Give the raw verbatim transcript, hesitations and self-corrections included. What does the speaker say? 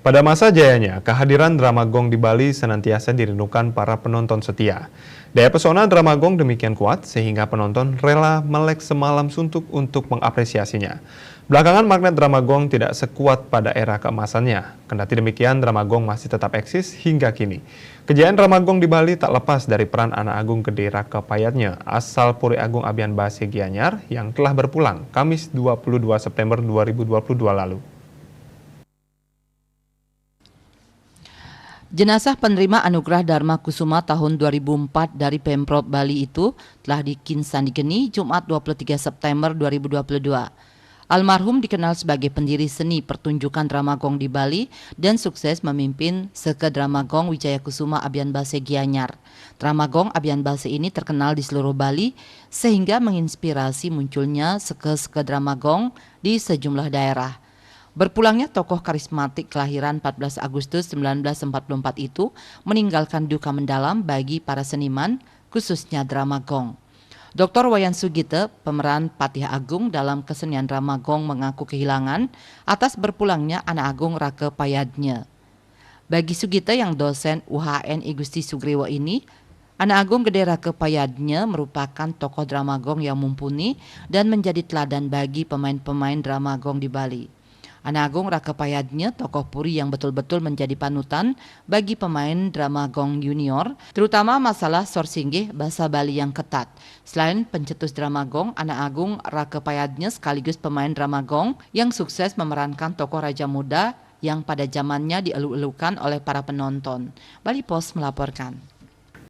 Pada masa jayanya, kehadiran drama gong di Bali senantiasa dirindukan para penonton setia. Daya pesona drama gong demikian kuat sehingga penonton rela melek semalam suntuk untuk mengapresiasinya. Belakangan magnet drama gong tidak sekuat pada era keemasannya. Kendati demikian, drama gong masih tetap eksis hingga kini. Kejayaan drama gong di Bali tak lepas dari peran Anak Agung Gede Raka Payatnya, asal Puri Agung Abian Base Gianyar yang telah berpulang Kamis dua puluh dua September dua ribu dua puluh dua lalu. Jenazah penerima Anugerah Dharma Kusuma tahun dua ribu empat dari Pemprov Bali itu telah dikinsan di geni Jumat dua puluh tiga September dua ribu dua puluh dua. Almarhum dikenal sebagai pendiri seni pertunjukan drama gong di Bali dan sukses memimpin Seke Drama Gong Wijaya Kusuma Abian Base Gianyar. Drama gong Abian Base ini terkenal di seluruh Bali sehingga menginspirasi munculnya seke-seke drama gong di sejumlah daerah. Berpulangnya tokoh karismatik kelahiran empat belas Agustus sembilan belas empat puluh empat itu meninggalkan duka mendalam bagi para seniman, khususnya drama gong. Doktor Wayan Sugite, pemeran Patih Agung dalam kesenian drama gong, mengaku kehilangan atas berpulangnya Anak Agung Rake Payadnya. Bagi Sugite yang dosen U H N I Gusti Sugriwo ini, Anak Agung Gede Rake Payadnya merupakan tokoh drama gong yang mumpuni dan menjadi teladan bagi pemain-pemain drama gong di Bali. Anak Agung Rake Payadnya tokoh puri yang betul-betul menjadi panutan bagi pemain drama gong junior, terutama masalah sor singgih bahasa Bali yang ketat. Selain pencetus drama gong, Anak Agung Rake Payadnya sekaligus pemain drama gong yang sukses memerankan tokoh raja muda yang pada zamannya dielu-elukan oleh para penonton. Bali Post melaporkan.